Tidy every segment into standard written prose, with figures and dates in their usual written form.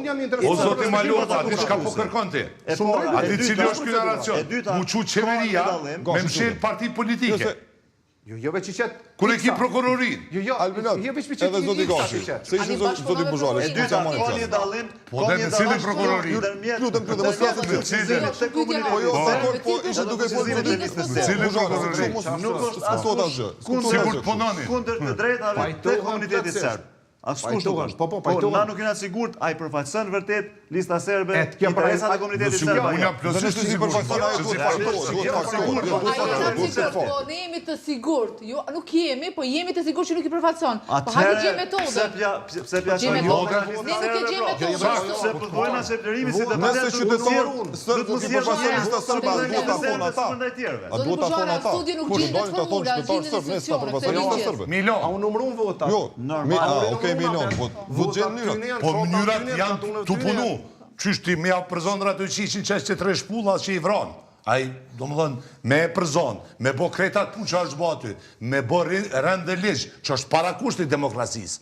jam i interesuar. O zoti Maloku, a di çka po kërkon ti? A di cili është ky narracion? Mu çu qeveria me mshel parti politike. Jo, jo veç i qet. Kur e ki prokurorinë? Jo, jo, jo veç i qet. Edhe zoti Gashi, se ishte zoti Buzhala, E dyta, ka një dallim, po ka një dallim prokurori. Lutem, lutem, mos flasim të cilin. Po jo, dakor, po ishte duke folur zoti Cilin prokurori? Nuk është askush kundër punonin. Kundër të drejtave të komunitetit serb. Askush nuk është. Po, po, pajtohem. Po, na nuk jena sigurt, a i përfaqëson vërtet lista serbe interesat e komunitetit serb. Unë jam plotësisht i sigurt. Përfaqëson ajo duhet faktohet, duhet faktohet. Po, a jena të sigurt, po, ne jemi të sigurt. Jo, nuk jemi, po jemi të sigurt që nuk i përfaqëson. Po hajde gjejmë metodën. Pse pja, pse pja çojmë metodën? Ne nuk e gjejmë metodën. Pse po thojna se Blerimi si deputet Nëse qytetarët serbë nuk i përfaqëson lista serbe, a duhet ta thonë ata? A duhet ta thonë ata? Kush do ta thonë qytetarët serbë, nëse ta përfaqëson lista serbe? Milon. A u numëruan votat? Jo, normal. Okej, Milon, po do të gjejnë mënyrat. Po mënyrat janë tu punu. Qysh ti me ja përzon Radoiçiqin që është tre shpulla që i vran. Ai, domethënë, me e përzon, me bo krejt atë punë që është bo aty, me bo rend dhe ligj, që është parakusht i demokracisë.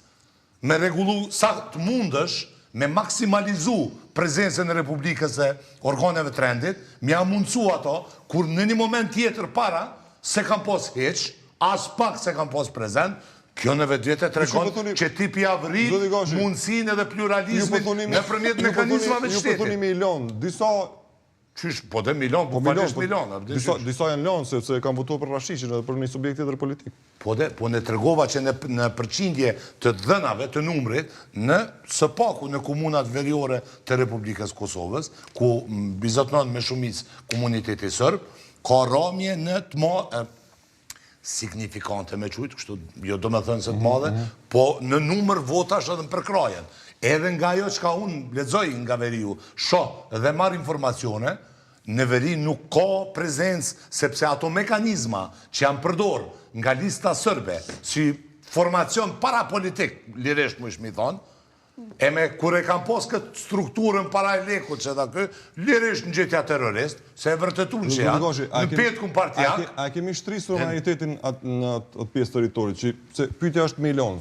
Me rregullu sa të mundësh, me maksimalizu prezencën e Republikës dhe organeve të rendit, me ja mundësu ato, kur në një moment tjetër para, s'e kanë pas hiç, as pak s'e kanë pas prezent, kjo në vetvete tregon po që ti p'ja vrit mundësinë edhe pluralizmin po nëpërmjet mekanizmave të shtetit. Ju po thoni me i lon, disa Qysh, po dhe me i lon, po po falësh me i lon. Disa, disa janë lon, sepse kanë votuar për Rashiqin edhe për një subjekt tjetër politik. Po dhe, po ne tregova që në, në përqindje të dhënave të numrit, në së paku në komunat veriore të Republikës Kosovës, ku mbizotnon me shumicë komuniteti serb, ka ramje në të ma, signifikante me qujtë, kështu, jo do me thënë se të madhe, mm -hmm. po në numër votash edhe në përkrahjen. Edhe nga ajo çka unë lexoj nga veriu, shoh dhe marr informacione, në veri nuk ka prezencë, sepse ato mekanizma që janë përdor nga lista sërbe, si formacion parapolitik, lirisht më ishmi thonë, E me kur e kam pas këtë strukturën para elekut që tha ky, lirisht në gjithja terrorist, se e vërtetun që janë, në petkun partiak. A kemi shtri sovranitetin në atë pjesë territorit, që se pyetja është me i lon.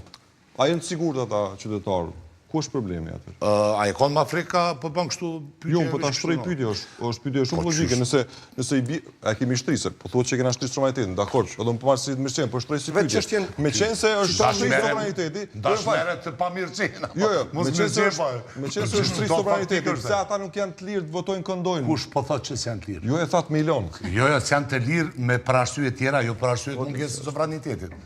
A janë të sigurt ata qytetarë? Ku është problemi aty? A e kanë ma frikë po bën kështu pyetje? Jo, po ta shtroj pyetje, është është pyetje shumë po, logjike, nëse nëse i bi, a kemi shtri se po thuhet që kena shtri sovranitetin, dakor, edhe unë po marr si të mirëqenë, po shtroj si pyetje. Meqenëse është shtri sovraniteti, dash merret të pamirëqenë. Jo, jo, meqenëse është meqenëse është shtri sovraniteti, pse ata nuk janë të lirë të votojnë kë dojnë? Kush po thotë që s'janë të lirë? Jo e thatë me i lon. Jo, jo, s'janë të lirë me për arsye tjera, jo për arsye të mungesës së sovranitetit.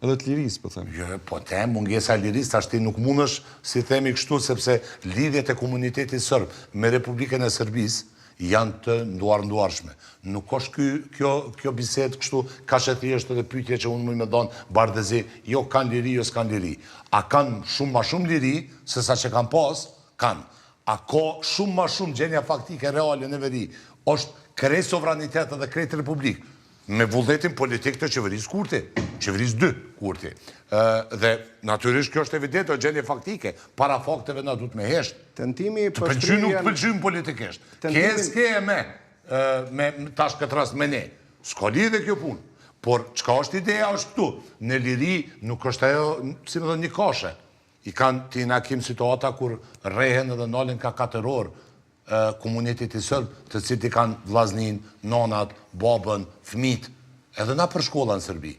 Edhe të lirisë, po them. Jo, po te mungesa e lirisë tash ti nuk mundesh, si themi kështu, sepse lidhjet e komunitetit serb me Republikën e Serbisë janë të nduarnduarshme. Nuk është ky kjo kjo bisedë kështu kaq e thjeshtë edhe pyetje që unë muj me dhon bardhezi, jo kanë liri, jo s'kanë liri. A kanë shumë ma shumë liri se sa që kanë pas? Kanë. A ka shumë ma shumë gjendja faktike reale në veri? Është krejt sovranitet edhe krejt republikë. Me vullnetin politik të qeverisë Kurti, qeverisë 2 Kurti. Ë dhe natyrisht kjo është evidente, është gjendje faktike. Para fakteve na duhet me hesht. Tentimi për shtrirjen... Të pëlqy nuk të pëlqymë politikisht. Ke s'ke me, me tash këtë rast me ne. S'ka lidhje kjo punë. Por çka është ideja është këtu. Në liri nuk është ajo, si me thënë, një kashe. I kanë ti na kim situata kur rrehen edhe nalen ka 4 orë komuniteti serb, të cilët i kanë vllaznin, nonat, babën, fëmijët, edhe nëpër shkolla në Serbi.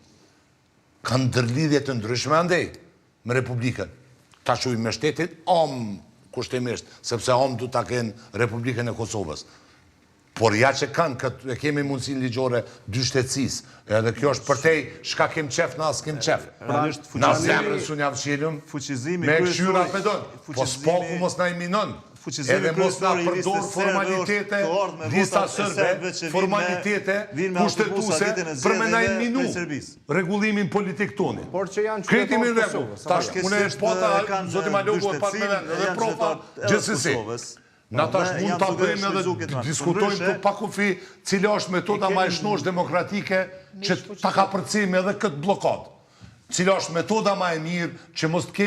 Kanë ndërlidhje të ndryshme andej me Republikën. Ta quajmë me shtetin amë kushtimisht, sepse amë du ta kenë Republikën e Kosovës. Por ja që kanë këtë, e kemi mundësinë ligjore dyshtetësisë, edhe kjo është përtej çka kem qef na s'kem qef. Realisht Na zemrën s'un ja fshilim, fuqizimi me kqyr a pe don, po s'paku mos na i minon, Fuqizimi edhe mos na kryesor i përdor listës serbe është formalitete, të ardhë me lista votat e serbe, serbëve që vinë me formalitete vinë me autobusa kushtetuese ditën e për me na i zgjedhjeve minu prej Serbisë. rregullimin politik tonin. Por që janë Krejt jemi qytetarë në të rregull. Kosovës, apo Tash jo? unë e Fatkeqësisht pata e kanë zoti Maloku e pat me dyshtetësinë, vend, edhe janë profa qytetarë edhe të gjithsesi. Kosovës. Na tash Dhe mund janë ta duke bëjmë edhe shfrytëzuar këtë rast. diskutojmë Ndryshe, këtu pa kufi cila është e metoda ma e kemi shnosh demokratike që ta kapërcejmë edhe këtë bllokadë. Cila është metoda ma e mirë që mos të kemi.